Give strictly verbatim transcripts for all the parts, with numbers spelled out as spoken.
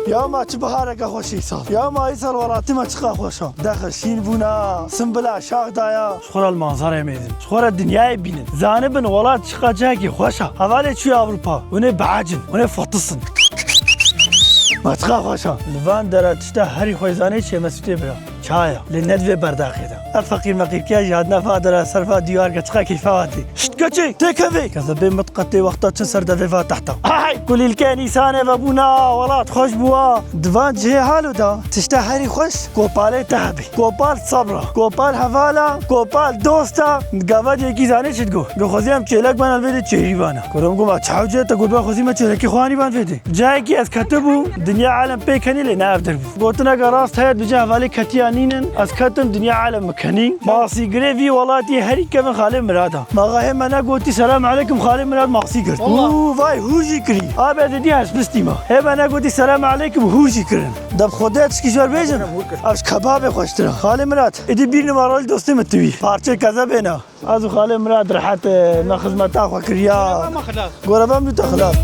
Ya ma çi bihareke xweş îsal. Ya ma îsal welatî me çiqa xweş a. Dexil şîn bûna, simbila şax daya. Ji xwe re li manzarayê mêzin. Ji xwe re dinyayê bînin. Zanibin welat çiqa cihekî xweş a. Hevalê çûye Ewropa. Hûn ê behecin. Hûn ê fetisin. Ma çiqa xweş a. Li van dera tişta herî xweş zanê çi ye Mesûtê bira. Çaya. Lê ne di vê berdaxê de. Ev feqîr meqîrkiya jî hatina va dera ser va diyar ke çiqa keyfa hatî. Şşt keçê, têkevê! Kezebê mitqetê wexta çin ser devê va tehta. Hay! Kulîlkê nîsanê vebûna, welat xweş bûa. Di van cihê halo da, tişta herî xweş, kopalê te hebê. Kopal sebra, kopal hevala, kopal dosta. Gava diyekî zanê çi digo? Go xwezî em çêlek bana vê de çêrî bana. Gorim goma çaw cê te gurbe xwezî me çêlekî xwanî ban vê de. Cayekî ez ketibû, dinya alem pê kenî lê ne ev der bû. Gotineke rast heye, dibêje hevalê ketiya nînin, ez ketim, dinya alem min kenî. Masîgirê vî welatî herî kevin Xalê Mirad a. Maxa hê me negotî selam aleykum Xalê Mirad masî girt. Wallah. Û vay hûr jî kirî. Abi ez êdî hespistî me. Hê me negotî selam aleykum hûr jî kirin. De bi Xwedê tişkî ji wer bêjim. Hûr kir. Ev ji kebabê xweştir e. Xalê Mirad, êdî bîr nima rol dostê min tu bî. Parçeyê kezebê ne. Ez û Xalê Mirad rehet, e, me xizmeta xwe kiriya. Goreva me xilas. Goreva min te xilas.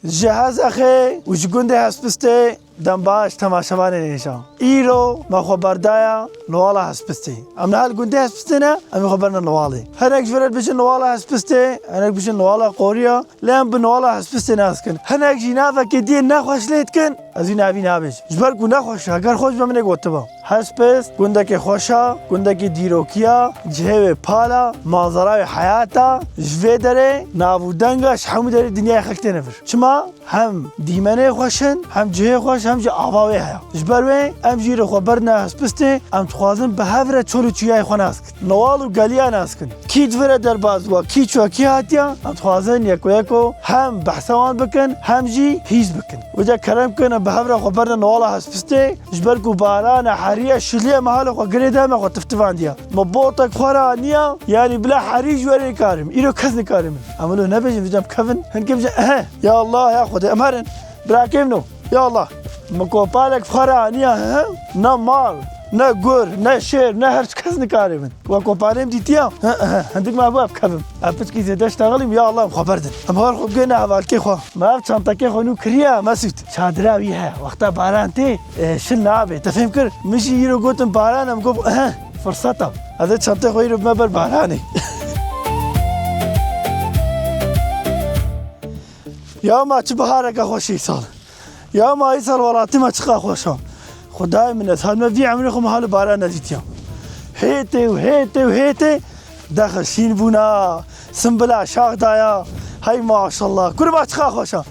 Ji Hezexê û ji gundê Hespistê dem baş temaşevanên hêja. Îro me xwe berdaya Nuwala Hespistê. Em niha li gundê Hespistê ne, em ê xwe berine Nuwalê. Hinek ji vir re dibêjin Nuwala Hespistê, hinek dibêjin Nuwala Qoriya. Lê em bi Nuwala Hespistê nas dikin. Hinek jî navekê diyê nexweş lê dikin, ez wî navî nabêjim. Ji ber ku nexweş e, heger xweş be min ê gotiba. Hespist gundekê xweş e, gundekî dîrokî ye, cihê wê pal e, manzara wê heyat e. Ji vê derê nav û deng e, ji hemû derê dinyayê xelk têne vir. Çima? Hem dîmenê xweş in, hem cihê xweş, hem jî ava wê heye. Ji ber wê em jî rê xwe berine Hespistê, em dixwazin bi hev re çol û çiyayê xwe nas dikin. Newal û geliya nas kin. Kî di vir re derbas bû, kî çû, kî hatiye? Em dixwazin yeko yeko hem behsa wan bikin, hem jî hîs bikin. Wêca kerem kin, em bi hev re xwe berine Newala Hespistê, ji ber ku barana heriye şiliye me halo xwe girê de me xwe tiftivandiye. Me botek xwe re aniya, yanî bila herî ji werê karim. Îro kes nikarim. Em wilo nebêjin, vêca em kevin, hin kevin, ehe. Ya Allah, ya Xwedê, em herin. Birakê min o. Ya Allah. Min kopalek xwe re aniya, he? Ne mal, ne gur, ne şêr, ne her kes nikarê min. We kopalê min dîtiya? He, he, hindik me bû ev kevim. Ev piçkî zêde ştexilîm, ya Allah, em xwe berdin. Em her xwe bigêne hevalkê xwe. Me ev çantekê xwe nû kiriye, Mesûd. Çadira wî he, wexta baran tê, e, şil nabe. Te fêm kir? Min jî îro gotin baran, em got, he, firseta. Ez ê çantê xwe îro bime ber baranê. Ya ma çi bihareke xweş îsal. Ya ma îsal welatî me çiqa xweş a. Xwedayê min ez hatime vî emrê xwe me halo baran nedîtiya. Hêtê û hêtê û hêtê dexil şîn bûna, simbila şax daya. Hey maşallah. Kurba çiqa xweş a.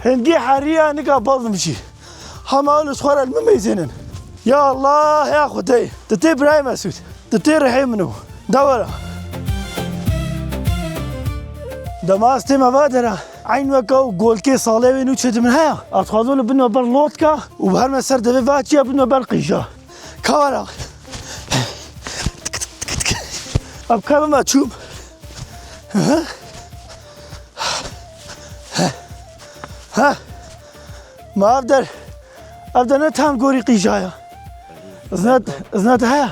Hingî heriya nika baz min jî. Hema li xwe re li min meyzênin. Ya Allah, ya Xwedê. Tu tê birayê Mesûd. Tu tê rihê min û. De were. Dema ez tê me va dera. Eyn weke û golkê salê wê nû çê di min heya. Ez dixwazim li bin me ber lotka û bi her me ser devê va çiya bin me ber qîja. Kara. Ev kevim me çûm. Hı hı. Ha. Ma ev der, ev der ne tam gorî qîjaya. Iznet, iznet heye.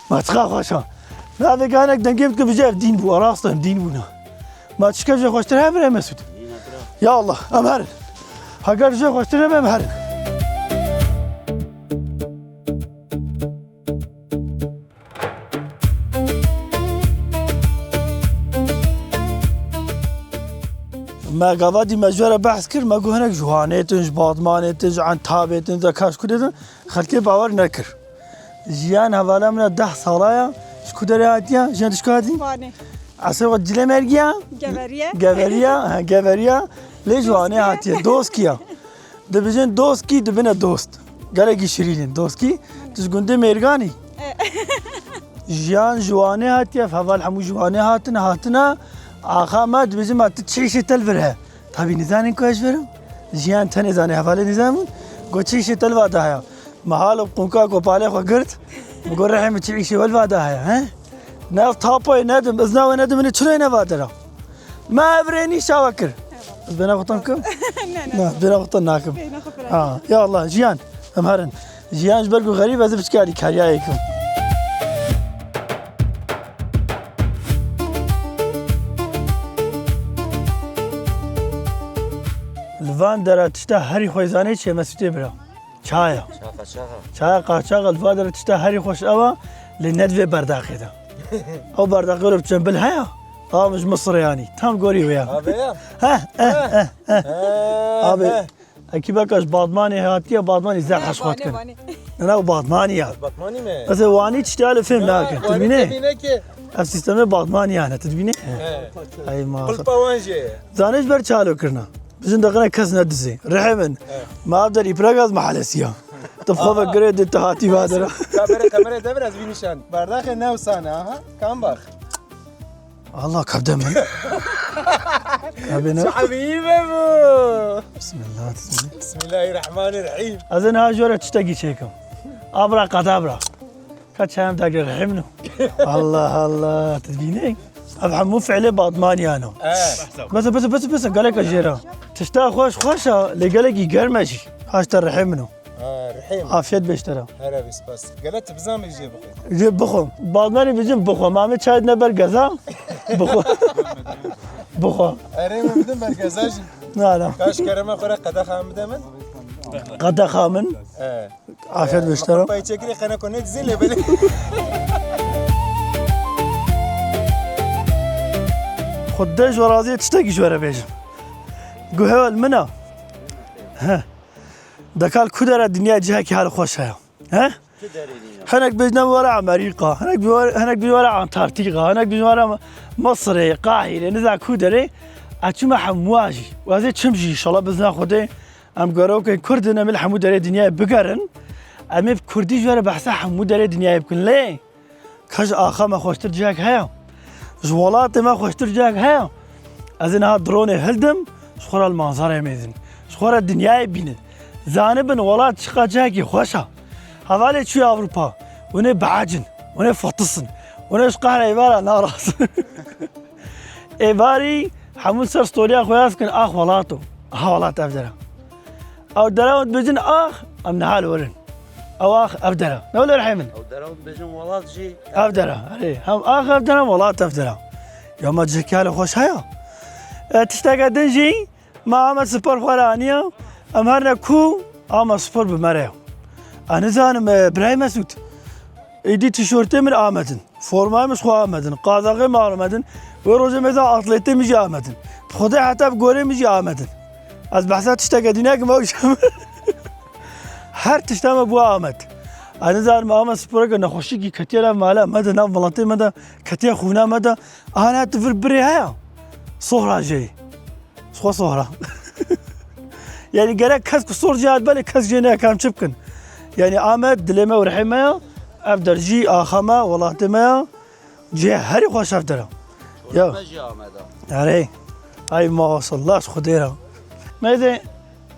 Ma çiqa xweş a. Navê ganek dengê min dike bije ev dîn bû, rast em dîn bûna. Ma çi kevje xweştir hebe bira Mesûd? Ya Allah, em herin. Heger ji xweştir hebe em herin. Me gava dî me ji we re behs kir, me got hinek ji Wanê tin, ji Batmanê tin, ji Entabê tin, ji Kaşkurê tin, xelkê bawer nekir. Jiyan hevala min e deh sala ye, ji ku derê hatiye? Jiyan tu ji ku hatî? Wanê. Esê we Cilemergiya? Geveriye. Geveriya, ha, Geveriya. Lê ji Wanê hatiye. Doskiya. Dibêjin doskî, dibine dost. Gelekî şirîn in. Doskî, tu ji gundê Mêrganî? E. Jiyan ji Wanê hatiye, heval hemû ji Wanê hatine, hatine. Axa me dibêjin ma tu çi îşê te li vir he? Tabî nizanin ku ez ji vir im. Jiyan tenê zanê, hevalê nizanibûn. Got çi îşê te li va de heye? Me halo qûnka kopalê xwe girt. Min got rihê min çi îşê we li va de heye, he? Ne tapoyê nedim, izna wê nedim, hûn çi ne va dera? Me ev rê nîşa we kir. Ez bêhna xwe tam kim? Ne, ne. Na, bêhna xwe tam nakim. Bêhna xwe pira. Ha, ya Allah, jiyan, em herin. Jiyan ji ber ku xerîb ez ê piçka alîkariyayê kim. Li van dera tişta herî xwe zanê çi ye, Mesûtê bira? Çaya. Çaxa, çaxa. Çaya qaçaxa li va dera tişta herî xweş ew e, lê ne di vê berdaxê de. Ew berdaxê were bi çembil heye, ew ji Misirê anî. Tam gorî wê ya. Abi ya. Heh, eh, eh, eh. Abi, ekîbeka ji Badmanê hatiye, Badmanî zehf heş xwe dikin. Nana, ew Badmanî ya. Batmanî mi? Ez ê Wanî tiştê li fêm nakin. Tu dibînê? Ev sîstemê Badmanî ya ne, tu dibînê? He. Ay ma. Qulpa wan jê ye. Zanê ji ber çalo kirina. Bijin deqine kes nedizê. Rihê min. Evet. Ma ev der îpirek ez mehalesiya. Tu xwe vekirê de tu hatî vadera. Kamera, kamera devir ez vî nîşan. Berdaxê newsane, aha. Kam bax. Allah kevde min. Abi ne? Sahibi be bu. Bismillah, bismillah. Bismillahirrahmanirrahim. Ez ê niha ji we re tiştekî çêkim. Abra kadabra. Ka çayem dagre rehim no. Allah Allah, tu dibînî? Ev hemû fiilê Badmaniyan o. He. Bes, bes, bes, bes, gelek jêra. Tişta xweş xweş e, lê gelekî germ e jî. Haşta rehim no. Ha, rehim. Afiyet beştera. Here bî spas. Gele tu bizan bê jê bixwe. Jê bixwe. Badmanî bijim bixwe. Ma me çay ne ber geza. Bixwe. Bixwe. Erê me bidin ber geza jî. Na, na. Kaş kerema xwe re qedexa min bide min. Qedexa min. He. Afiyet beştera. Pay çekirê qeneko ne dizê lê belê. Xwedê ji we razî, tiştekî ji we re bêjim. Guhewel min a. He. Dekal ku dera dinya cihekî hal xweş heye. He? Hinek bêjin were Amerîka, hinek bê-, hinek bêjin were Antarktîka, hinek bêjin were Misirê, Qahîrê, niza ku derê. Ez çûme hemûa jî. Ez ê çim jî, înşallah, bizna Xwedê. Em gerokên Kurd in, em ê li hemû derê dinyayê bigerin. Em ê bi Kurdî ji we re behsa hemû derê dinyayê bikin. Lê ka ji axa me xweştir cihek heye? Ji welatê me xweştir cihek heye? Ez ê niha dronê hildim, ji xwe re li manzarayê mêzin. Ji xwe re dinyayê bînin. Zanibin welat çiqa cihekî xweş e. Hevalê çûye Ewropa. Hûn ê behecin. Hûn ê fetisin. Hûn ê ji qehra êvara narazin. Êvarî hemû ser storiya xwe yaz kin, ax welato. Aha welat ev dera. Ew dera hûn dibêjin ax, em niha li wir in. Ew ax, ev dera. Ne wilo rehê min? Ew dera hûn dibêjin welat jî. Ev dera, erê. Hem ax ev dera, hem welat ev dera. Ya ma cihekî hale xweş heye. E, tişteke din jî, me Amed Spor xwe re aniye. Em her ne ku Amed Spor bi me re ye. Ez nizanim, e, birayê Mesûd. Êdî tişortê min Amedin. Formayê min ji xwe Amedin. Qazaxê min Amedin. Wê rojê mêza atletê min jî Amedin. Bi Xwedê heta bi gorê min jî Amedin. Ez behsa tişteke dî nekim, ew jî her tişta me bû Amed. Ez nizanim Amed Sporeke nexweşikî ketiye nav mala me de, nav welatê me de, ketiye xûna me de. Ana tu vir birê heye. Sohra jê. Ji xwe sohra. Yani gerek kes ku sor jê hat belê kes jê neyek em çi bikin. Yani Amed dilê me û rihê me ya. Ev der jî axa me, welatê me ya. Cihê herî xweş ev der e. Ya. Çolî me jî Amed e. Erê. Ay maşallah ji Xwedê re. Neyse,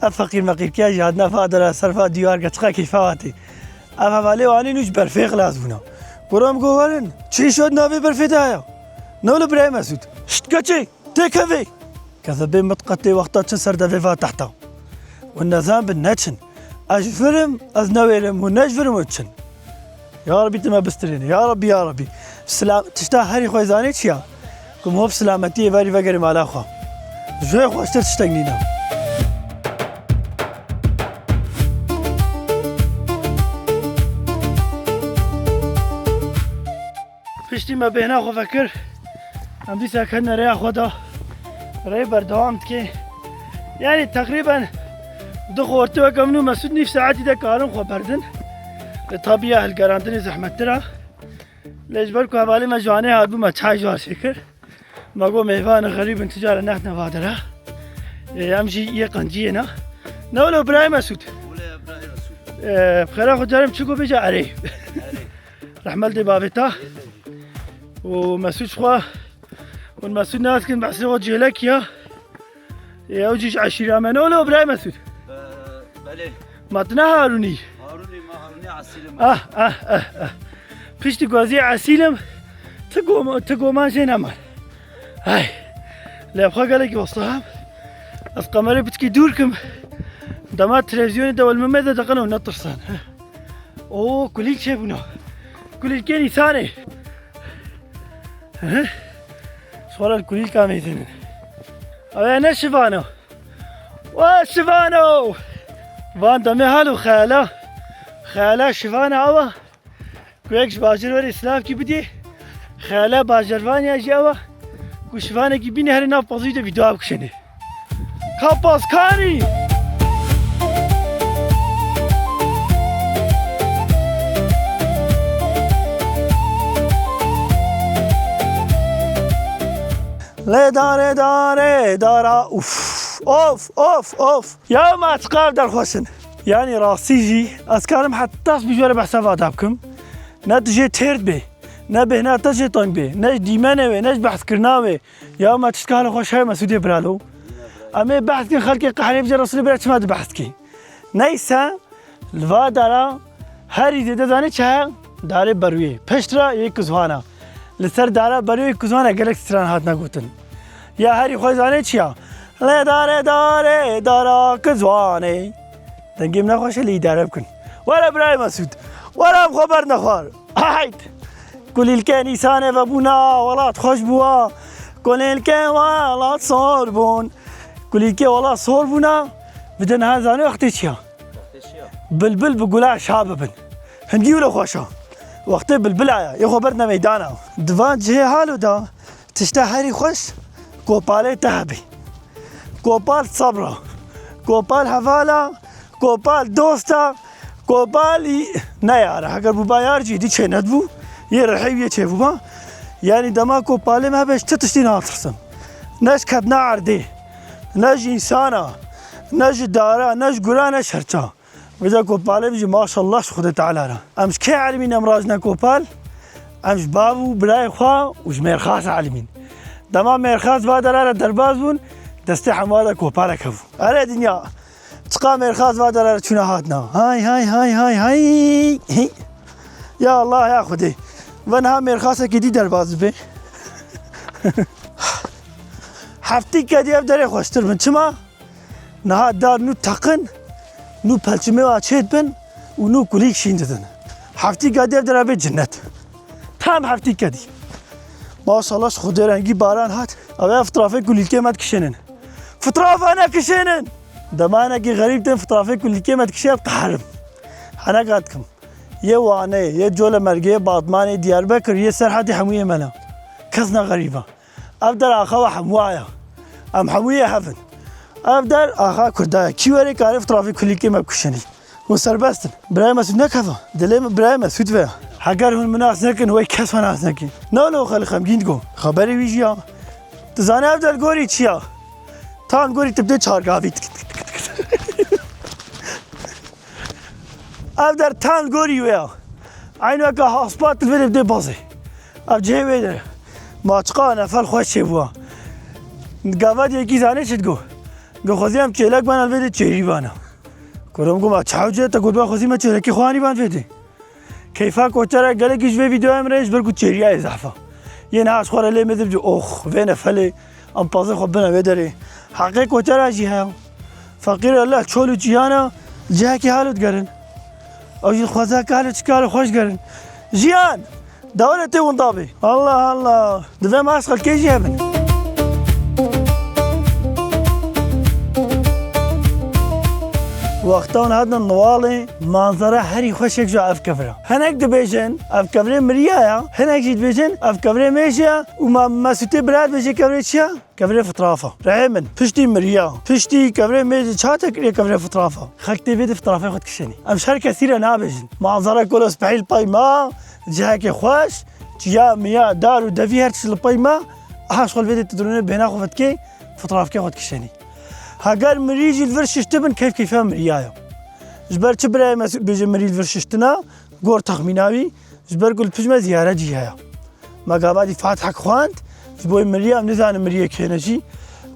ev feqîr meqîrkiya jî hat nav va der e, ser va diyar ke çiqa keyfa hatî. Ev hevalê wan ê nû ji berfê xilas bûna. Goram go werin, çi îşo di navê berfê de heye? Ne wilo birayê Mesûd? Şt keçê! Têkevê! Kezebê mitqetê wexta çin ser devê va tehta. Hûn nezan bin neçin. Ez ji vir im, ez newêrim, hûn ne ji vir in hûn çin. Ya Rebî tu me bistirêne. Ya Rebî, ya Rebî. Sila-, tişta herî xwe zanê çi ya? Ku min hop silametiyê verî vegerê mala xwe. Ji wê xweştir tiştek nîne. Piştî me bêhna xwe vekir, em dîsa ketine rêya xwe de, rê berdewam dike. Yanî teqrîben du xortê weke min û Mesûd nîv saetî de karin xwe berdin. Lê tabiya hilgerandinê zehmettir e. Lê ji ber ku hevalê me ji Wanê hatibû, me çay ji wan çêkir. Me got mêvan in, xerîb in, tu cara nextine va dera. Ê, em jî yê qenciyê ne. Ne wilo birayê Mesûd? Wile birayê Mesûd. Ê, bi xêra xwe carim çi got bêje erê. Erê. Rehmet dê bavê te. Û Mesûd xwe. Hûn Mesûd nas kin, behsê xwe cêlek ya. Ê, ew jî ji eşîra me ne wilo birayê Mesûd? Be-, belê. Ma tu ne Harûnî? Harûnî, ma Harûnî esîlim. Ah, ah, ah, ah. Piştî ku ez yê esîlim, Ti goma, ti goman jê nemar. Ay. Lê xwe gelekî westaham. Ez kamerê piçkî dûr kim. Dema televîzyonê de welmeme de deqin û netirsan. O kulîl çêbûna. Kulîlkên îsanê. Hı? Şoral kulîlka mêzinin. Ew ê ne şivano. Wa şivano! Van demê halo xeyala. Xeyala şivana awa. Ku yek ji bajêr were slavkî bidî. Xeyala bajarvaniya jî ew e ku şivanekî bîne herê nav pazî de vîdyoya bikişênê. Kapaskanî! Lê darê darê dara uf of of of. Ya ma çiqav derxweş in. Yanî rastî jî ez karim heta spî ji we re behsa vada bikim. Ne tu jê têrt bê, ne bêhna te jê teng bê, ne ji dîmenê wê, ne ji behskirina wê. Ya me tiştka hale xweş heye Mesûdê biralo. Em ê behs kin xelkê qehrê bije Resûlê bira çima tu behs kî? Neyse, li va dara herî zêde zanê çi heye? Darê berwiyê. Pişt re yê kuzwana. Li ser dara berwiyê kuzwana gelek stran hatine gotin. Ya herî xwe zanê çi ya? Lê darê darê dara kuzwanê. Dengê min nexweş e, lê îdare bikin. Were birayê Mesûd. Were em xwe berne xwar. Hayt! Kulîlkên îsanê vebûna, welat xweş bûwa. Kulîlkên welat sor bûn. Kulîlkê welat sor bûna. Bi de niha zanî wextê çi ya? Bilbil bi gula şa bibin. Hingî wilo xweş a. Wextê bilbila ya, yê xwe berdine meydana. Di van cihê halo de tişta herî xweş kopalê te hebî. Kopal sebra. Kopal hevala. Kopal dosta. Kopal î-, ne yar e. Heger bûba yar jî dî çê nedibû. Yê rihê wî yê çêbûba. Yanî dema kopalê me hebe ji ti tiştî natirsim. Ne ji ketina erdê, ne ji însana, ne ji dara, ne ji gura, ne ji herça. Vêca kopalê bijî maşallah ji Xwedê Teala re. Em ji kê elimîn em rajine kopal? Em ji bav û birayê xwe û ji mêrxas elimîn. Dema mêrxas va dera re derbas bûn, destê hemûa de kopalek hebû. Erê dinya, çiqa mêrxas va dera re çûne hatina. Hay, hay, hay, hay, hay. Hî. Ya Allah, ya Xwedê. Ve niha mêrxasekî dî derbas dibe. Heftî kedî ev derê xweştir bin. Çima? Niha dar nû teqin, nû pelçimê wa çêdibin û nû kulîlk şîn didin. Heftî kedî ev dera bê cinnet. Tam heftî kedî. Maşallah ji Xwedê rengî baran hat. Ew ê fitrafê kulîlkê me dikişênin. Fitrafa nekişênin! Dema hinekî xerîb tên fitrafê kulîlkê me dikişê ez qeherim. Heneka dikim. Yê Wanê, yê Colemêrgê, yê Batmanê, Diyarbekir, yê Serhedê hemû yê me ne. Kes ne xerîb e. Ev der axa we hemû aya. Em hemû yê hev in. Ev der axa Kurda ye. Kî were kare fitrafê kulîlkê me bikuşênî. Hûn serbest in. Birayê Mesûd nekeve. Dilê min birayê Mesûd ve. Heger hûn min nas nekin, wey kes we nas nekin. Ne lo xelk xemgîn digo. Xeberê wî jî ya. Tu zanî ev der gorî çi ya? Tam gorî tu bidê çargavî. Tik, tik, tik, tik, tik. Ev der tam gorî wê ya. Eyn weke haspa tu vê bidê bazê. Ev cihê wê de. Ma çiqa nefel xweş çêbûwa. Gava diyekî zanê çi digo? Go xwezî em çêlek bana vê de çêrî bana. Kurim go ma çaw cê te got ba xwezî me çêlekî xwanî ban vê de. Keyfa koçera gelekî ji vê vîdeoya min re ji ber ku çêriya yê zehfa. Yê niha ji xwe re lê me dibcî, ox, vê nefelê, em pazê xwe bine vê derê. Heqê koçera jî heye. Feqîr Allah çol û çiyana cihekî halo digerin. Ew jî xwezeke halo çike halo xweş digerin. Jiyan! Dewletê winda bê. Allah Allah! Divê me ez xelkê jî hebin. Wexta hûn hatin Niwalê, manzara herî xweş yek ji ev kevir e. Hinek dibêjin, ev kevirê miriya ya, hinek jî dibêjin, ev kevirê mêjê ya û ma Mesûtê bira dibêje kevirê çi ya? Kevirê fitrafa. Rehê min, piştî miriya, piştî kevirê mêjê çawa te kiriye kevirê fitrafa? Xelk tê vê de fitrafê xwe dikişênî. Em ji her kesî re nabêjin. Manzara kolo spehî li pey ma, cihekê xweş, çiya miya, dar û devî her tişt li pey ma, aha ji xwe li vê de tu dirûnê bêhna xwe vedikê, fitrafkê xwe dikişênî. Heger mirî jî li vir şiştibin, keyf keyfa miriya ye. Ji ber çi birayê me bêje mirî li vir şiştina, gor texmîna wî, ji ber ku li pişt me ziyaret jî heye. Me gava dî Fatihek xwend, ji bo miriya em nizanin miriyê kê ne jî.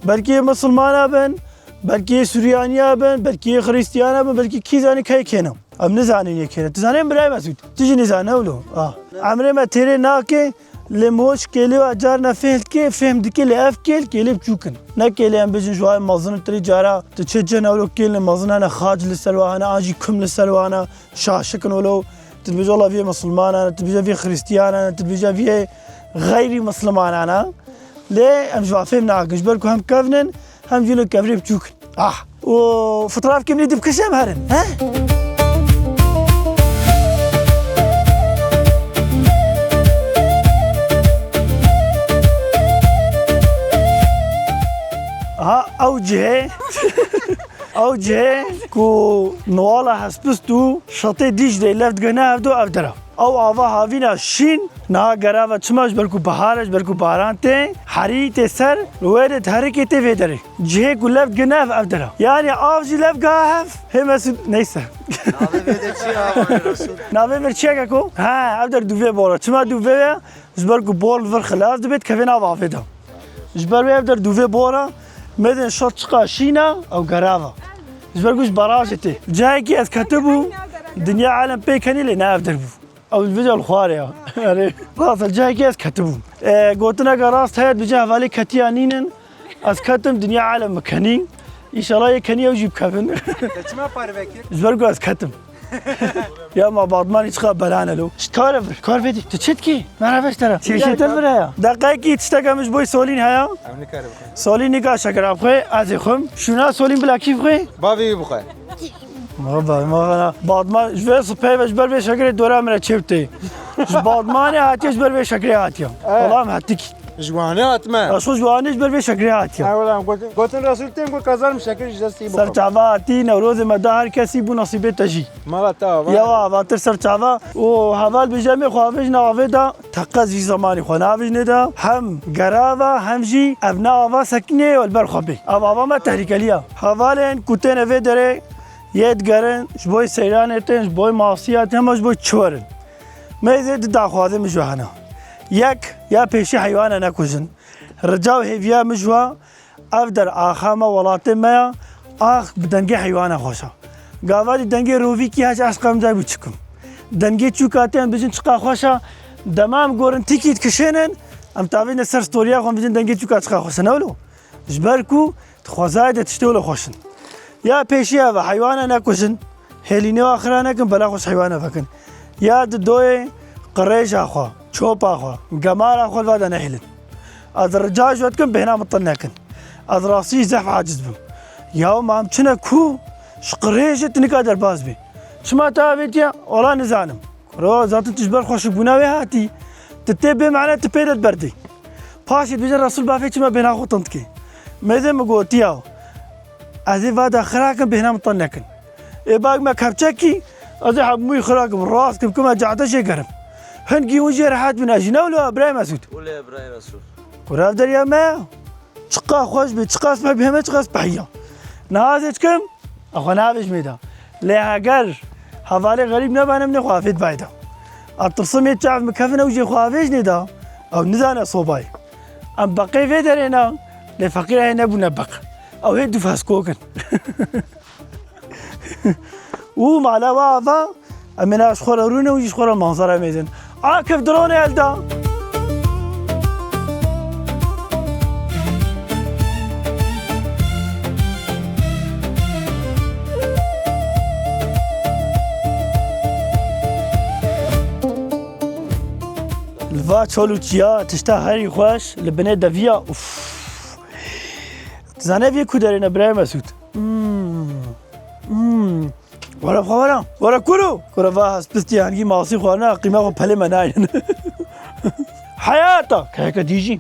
Belkî yê misilmana bin, belkî yê Suryaniya bin, belkî yê Xrîstiyana bin, belkî kî zanî key kê ne. Em nizanin yê kê ne. Tu zanî birayê Mesûd? Tu jî nizane wilo. Ah. Emrê me têrê nake, Lê moş kêlê wa carna fêhm dike, fêhm dike lê ev kêl, kêlê biçûk in. Ne kêlê em bêjin ji wayê mezin in, tirî cara tu çi cihna wilo kêlê mezin hene, xac li ser wa hene, an jî kum li ser wa hene, şaşik in wilo. Tu dibêje wela viyê misilmanan e, tu dibêje viyê xirîstiyanan e, tu dibêje viyê xeyrî misilmanan e. Lê em ji wa fêhm nakin, ji ber ku hem kevn in, hem jî li kevirê biçûk in. Ah! Û fitrafkê min ê dibkişe em herin, he? Ha, ew cihê, ew cihê ku Niwala Hespist û Şatê Dîclê lev digihne hevdu ev dera. Ew ava havîna şîn, niha gerava çima? Ji ber ku bihar e, ji ber ku baran tê, herî tê ser, li wê de diherikê tê vê derê. Cihê ku lev gine ev, ev der e. Yanî av jî lev giha hev, hê Mesûd, neyse. Navê vê der çi ye, Resul? Navê vê der çi ye, keko? He, ev der dûvê bor e. Çima dûvê ye? Ji ber ku bor li vir xilas dibe, dikeve nav avê de. Ji ber wê ev der dûvê bor e. Mêzên şat çiqa şîn e, ew gerav e. Ji ber ku ji barajê tê. Cihekî ez ketibûm, dinya alem pê kenî lê ne ev der bû. Ew li vêca li xwarê ya. Erê, rast e, cihekî ez ketibûm. E, gotineke rast heye, dibêje hevalê ketiya nînin. Ez ketim, dinya alem min kenî. Înşallah yê kenî ew jî bikevin. Te çima parve kir? Ji ber ku ez ketim. Ya ma Badmanî çiqa belane lo. Şt kar e vir, kar vedî. Tu çi dikî? Merhaba ji te re. Çêşê te vir heye. Deqekî tişteke min ji bo Solîn heye. Ew nikare bixwe. Solîn nika şekera bixwe, ez ê xwim. Şûna Solîn bila kî bixwe? Bavê wî bixwe. Baba, baba, Badman ji vê sipey ve ji ber vê şekirê dora min re çêw tê. Ji Badmanê hatiye, ji ber vê şekirê hatiye. Evet. Olam hetik. Ji Wanê hatime. Ez xwe ji Wanê ji ber vê şekirê hatiye. Ay, olam, gotin, gotin Resul tên, got kazanım şekir ji destî bixwe. Ser çava hatî, Newrozê me da her kesî bû nesîbê te jî. Mala te ava. Ya, avatir ser çava. Û heval bêje em ê xwe avêjin avê da. Teqez jî zemanî xwe navêjinê de hem gerava hem jî ev ne ava sekînê ye li ber xwe bê. Ev ava me tehlikeliya. Hevalên ku têne vê derê yê digerin, ji bo seyranê tên, ji bo masiya tên, hema ji bo çi werin. Mêzê du daxwazê min ji we hene. Yek, ya pêşî heywane nekujin. Rica û hêviya min ji we, ev der axa me, welatê me ya, ax bi dengê heywana xweş e. Gava dî dengê rovîkî hec eşqa min cay bû çikim. Dengê çûka tên bijin çiqa xweş e. Dema em gorin tîkî dikişênin, em tavêne ser storiya xwe bijin dengê çûka çiqa xweş e. Ne wilo? Ji ber ku di xwezayê de tiştê wilo xweş in. Ya pêşî ev e, heywana nekujin. Hêlînê wa xira nekin, bela xwe ji heywana vekin. Ya di doyê qirêja xwe, çopa xwe, gemara xwe li va de nehêlin. Ez rica ji we dikim, bêhna min tin nekin. Ez rastî zehf aciz bim. Ya ma em çine ku ji qirêjê tu nika derbas bî. Çima te avêtiye? Wela nizanim. Kuro, zaten tu ji ber xweşikbûna wê hatî. Tu tê bê mane tu pê de berdî. Paşê dibêje Resul bavê çima bêhna xwe tin dikê. Mêzê min gotiya, ez ê va de xira kim, bêhna min tin nekin. Ê bak me kepçekî, ez ê hemûyî xira kim, rast kim, kime cehde jê gerim. Hingî hûn jê rehet bin, ez jî ne wilo, birayê Mesûd. Wile birayê Resul. Kura ev deriya me ya. Çiqa xweş bê, çiqa speh bê, heme çiqa spehiya. Niha ez ê çikim, ew xwe navêjmê de. Lê heger hevalê xerîb nebane, min ê xwe avêt bay de. Ez tirsim ê çav min kevin ew jê xwe avêjnê de, ew nizane sobayê. Em beqê vê derê ne, lê feqîra hê nebûne beq. Ew hê dû feskokin. Û mala we ava, em ê niha ji xwe re rûne û jî ji xwe re manzara mêzin. Akif drone helda. Li va çol û çiya tişta herî xweş li binê deviya. Uf. Tu zanî vê ku derê ne birayê Mesûd? Hmm. Hmm. Were xwe were. Were kuro. Kuro va hespistî hangî masî xwarina qîma xwe pelê me naynin. Heyata. Kayeke dî jî.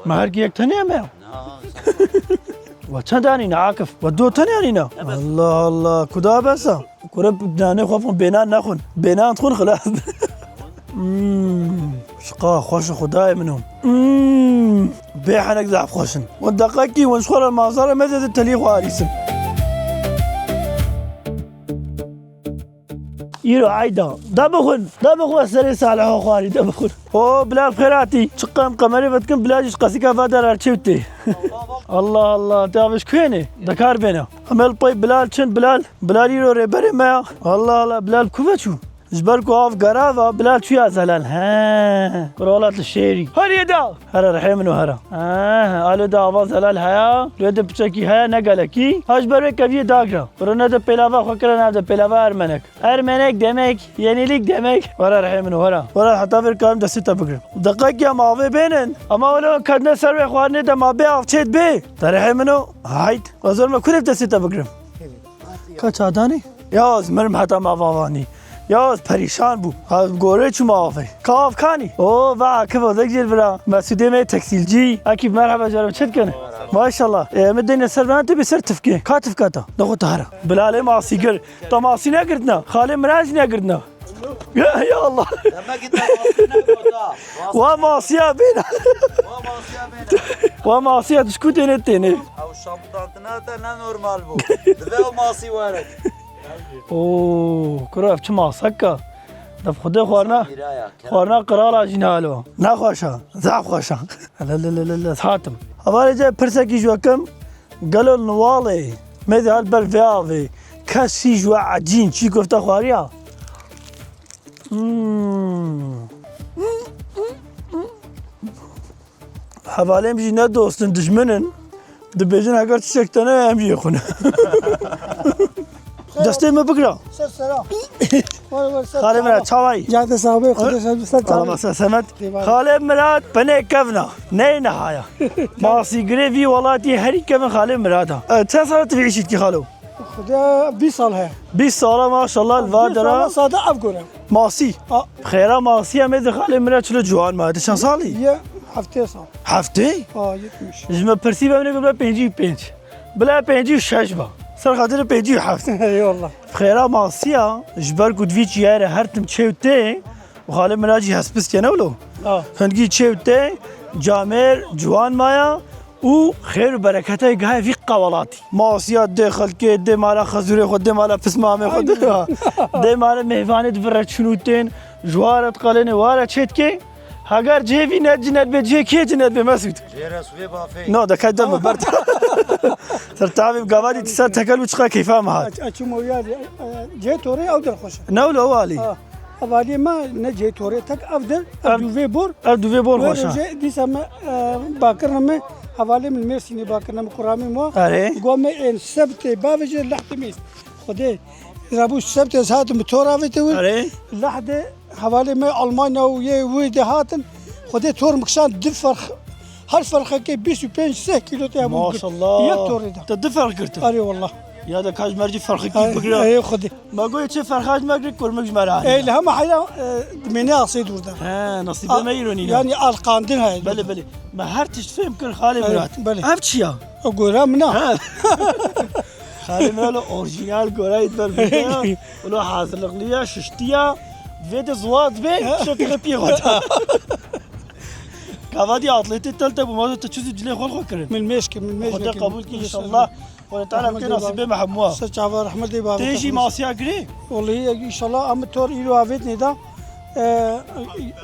Me her ki yek tenê me ya. We çend anîne Akif? We do tenê anîne. Allah Allah. Kuda besa. Kuro nanê xwe bixwin bênan nexwin. Bênan dixwin xilas. Hmm. Şiqa xweş xwedayê min o. Hmm. Bê henek zaf xweş in. Wan deqekî wan ji xwe re mazara me de telî xwe arîsin. Îro eyda. Da bixwin, da bixwin serê Saliho xwarî, da bixwin. O Bilal xêr hatî. Çiqan qemerê vedikin Bilal jî qasîka va der arçev tê. Allah Allah, te aviş kuênê? Dekar bêne. Emel pey Bilal çin Bilal. Bilal îro rêberê me ya. Allah Allah, Bilal kuve çû? Ji ber ku av gera ve bila çûya zelal. He. Kuro welat li şêrî. Her yê da. Here rihê min û here. He, alo da ava zelal heye. Lê de piçekî heye ne gelekî. Ha ji ber wê keviyê dagira. Kuro ne de pêlava xwe kire ne de pêlava ermenek. Ermenek demek, yenilik demek. Were rihê min û here. Were heta vêr karim destê te bigrim. Deqek ya ma avê bênin. Ama wele ketine ser wê xwarinê de ma bê av çêt bê. Te rihê min û hayt. Wazor me kurê destê te bigrim. Ka çadanî? Ya ez mirim heta me vavanî. Ya ez perîşan bûm. Ha, gorê çûma avê. Ka av kanî? O, va Akif o, zek jêr vira. Mesûdê me teksîlcî. Akif, merhaba, carim çi dikene? Maşallah. E, em dêne ser ben tê bi ser tifkê. Ka tifka ta? Nexwe tahara. Bilalê masîgir. Ta masî negirtina. Xalê Miran jî negirtina. Ya, ya Allah. Demek ki te masî negirta. Wa masiya bêna. Wa masiya bêna. Wa masiya dişkû têne têne. Ew şamdantina te ne normal bû. Divê ew masî were. Oo, kuro ev çi masek e? Dev xwedê xwarina, Mîraya, kerem. Xwarina qirala jî ne alo. Ne xweş e, zaf xweş e. Le, le, le, le, le, hatim. Hevalê ce pirsekî ji we kim, gelo Niwalê, me de hal ber vê avê, kes jî ji we ecîn çî kofte xwariya? Hmm. Hevalê min jî ne dost in, dijmin in. Dibêjin heger tiştek te ne em jî xwe ne. Destê min bigira. Ser sera. Xalê Mirat, çawayî? Cadê saxbê, Xwedê ser ser çavê. Alama ser semet. Eyvallah. Xalê Mirat penê kevna. Ney nehaya. Masîgirê vî welatî herî kevin Xalê Mirat a. E, çend sala tu vî îşî dikî xalo? Xwedê bîst sal he. Bîst sala maşallah li va dera. Bîst sala sade ev gore. Masî. A. Xêra masî em ê di Xalê Mirat çilo ciwan ma. Di çend salî? Ye heftê sal. Heftê? A, yetmiş. Ji me pirsî be min ê bila pêncî û pênc. Bila pêncî û şeş ba. Ser xatirê pêncî û heft. Eyvallah. Xêra masiya, ji ber ku di vî çiyayê re her tim çêw tê, û Xalê Mirat jî hespis kene wilo. A. Hingî çêw tê, camêr, ciwan maya û xêr û bereketê gaye vî qewelatî. Masiya dê xelkê, dê mala xezûrê xwe, dê mala pismamê xwe, dê, dê mala mêvanê di vir re çin û tên, ji wa re diqelêne, wa re çêdikê. Heger cihê vî ne cined bê, cihê kê cined bê Mesûd? Cihê Resûlê bafê. No, de kay deme, ber. Ser tavî gavadî ti ser tekel û çiqa keyfa me hat. Aç-, açım o yer, e, cihê torê ew der xweş e. Ne wilo walî? Ha. Hevaliyê me ne cihê torê tek ev der, ev dûvê bor. Ev dûvê bor xweş e. Wê rojê dîsa me, e, bakirine me, hevalê min Mêrsînê bakirine me, kuramê me. Erê. Go me ên sebtê bavêje lehtê mêst. Xwedê, rabû sebtê ez hatim bi tor avête wir. Erê. Lehdê hevalê me Almanya û yê wê de hatin. Xwedê tor min kişand du ferx, her ferxekê bîst û pênc seh kîlo tê hemû girt. Maşallah. Yek torê de. Te du ferx girtin? Erê wallah. Ya de ka ji mercî ferxekî bigire. Ey Xwedê. Me goyê çi ferxaj me girê kurmik ji me re anî. Ey, li hema heyra, e, dimêne asê dûr de. He, nasîbê me îro nîne. Yanî alqandin heye. Belê, belê. Me her tişt fêm kir Xalê Mirat. Belê. Ev çi ya? O gora min a. He. Xalê Mirat lo orjînal gorayê di ber vê de ya. Ulo hazirlikli ya, şiştî ya. Vê de ziwat bê, şo kire piyê xwe da. Gavadî atletê tel te bû, ma te çi zû cilê xwe xwe kirin. Min mêş kir, min mêş kir. Xwedê qebûl kir, înşallah. Xwedê Teala bike nasîbê me hemû. Ser çava rehmetê bavê. Tê jî masiya girê? Wellahî, înşallah, em tor îro avêt nêda. E,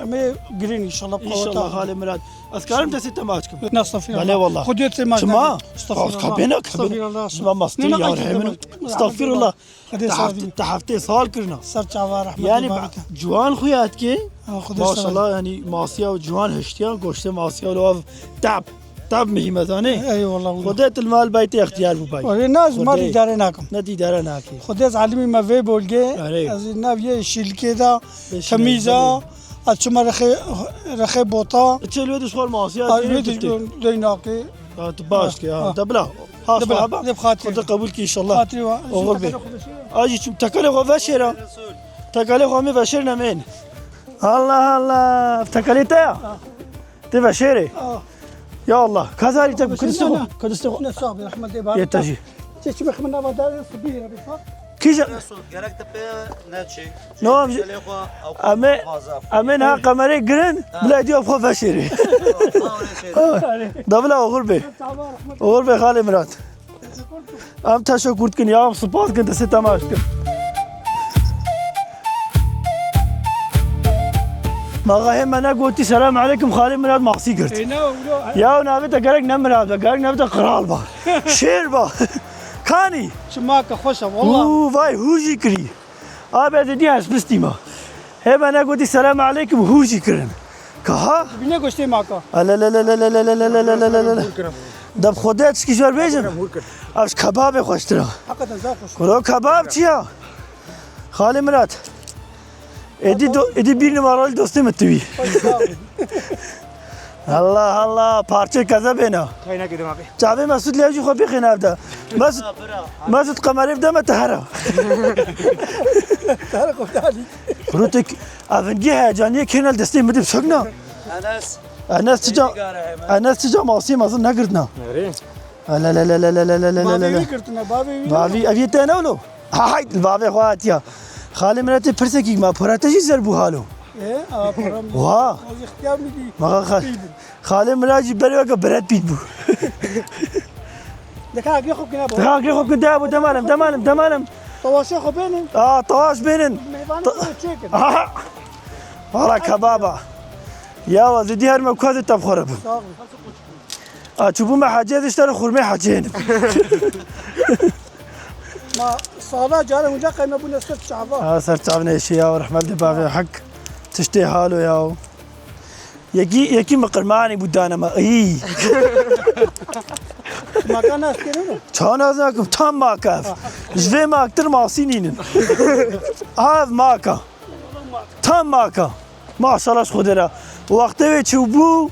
em ê girên înşallah. Înşallah, Xalê Mirat. Ez karim destê te maç kim? Nestexfirullah. Belê wallah. Xwedê te maç. Çima? Nestexfirullah. Kapêna, kapêna. Nestexfirullah. Çima mastî ya rehmin. Nestexfirullah. Xwedê te sağ heftê, te heftê sal kirina. Ser çava rehmetê. Yani, ciwan xuya dikê. Ha, Xwedê sağ. Maşallah, yani masiya û ciwan hiştiya, goştê masiya û ev tab. Tab muhîm e, zanê? Eyvallah, wallah. Xwedê tu li mal bay te extiyar bû bay. Erê, ne, ez mal îdare nakim. Ne tu îdare nakî. Xwedê ez alimî me vê bolgê, erê, ez nav yê şîlkê de, temîz e, ez çima rexê, rexê bota. Çê li wê dişxwar masiya. Ay, wê dişxwar nakê. Ha, tu baş dikî, ha. De bila. Ha, de bila, de bi xatirê. Xwedê qebûl kî înşallah. Xatirê wa. Oxir bê. Ajî çûm tekelê xwe veşêra. Tekelê xwe em ê veşêrin em ên. Allah Allah. Tekelê te ya? Ha. Tê veşêrê. Ha. Ya Allah. Kazarî te kudistê xwe. Kudistê xwe. Ne sağ ol, rahmet ey. Yê te jî. Çeşme xwe nava dar, sibî re bîfa. Kîja? Gerek te pê neçî. No, em jî. Em ê, em ê niha kamerê girin, bila diya xwe veşêrê. Davila oxir bê. Oxir bê Xalê Mirat. Em teşekur dikin ya, em spas dikin, destê te maç dikin. Maxahê me negotî, selam aleykum, Xalê Mirat masî girt. Ê, ne, ne. Ya navê te gerek ne Mirat be, gerek navê te Qral ba. Şêr ba. Kanî. Çima ke xweş e, wallah. Û vay, hûr jî kirî. Abi ez êdî hespistî me. Hê me negotî selam aleykum, hûr jî kirin. Ka ha? Bîne goştê maka. Ele, le, le, le. Deb xwe de tişkî ji wer bêjim. Hûr kir. Ev ji kebabê xweştir e. Hakikaten zaf xweş. Kuro kebab çi ya? Xalê Mirat. Êdî do-, êdî bir numaralı dostê min tu bî. Hoş sağ ol. Allah Allah, parçê keze bêna. Kaynak edim abi. Çavê Mesut lê jî xwe bixîne evde. Mesut, Mesut kamerê bide me te hera. Te hera xwe bidalî. Kurutek, evindî heyecaniyê kênel destê min dib sokna. Enes. Enes çica, Enes çica masî mezin negirtna. Nerê? La la la la. Bavê wî girtine, bavê wî. Bavî, ev yê te ne lo? Hay, bavê xwe hatiya. Xalê Miratê pirsekî ma pora te jî zer bû halo. E, a, pora min. Wa. Xwazî ixtiyar min dî. Ma xa-, Xalê Mirat jî berê weke Brad Pitt bû. Deka agê xwe kine bû. Deka agê xwe kine bû, demalem, demalem, demalem. Tawaşê xwe bênin. Aa, tawaş bênin. Mêvanê xwe çêkin. Aha. Wala kebaba. Ya wa zidî her me kuazê te bixwere bû. Sağ ol. A, çûbû me hecê, ez ji te re xurmê hecê hênim. Ma sala care hunca qey me bûne ser çava. Ha, ser çav neşê ya, rehmet li bavê hek. Tiştê halo ya. Yekî, yekî mi qirmanî bû dane me. Î. Maka nas kene mi? Ça nas nakim, tam maka ev. Ji vê maktir masî nînin. Ev maka. Tam maka. Maşallah ji Xwedê re. Wextê wê çûbû,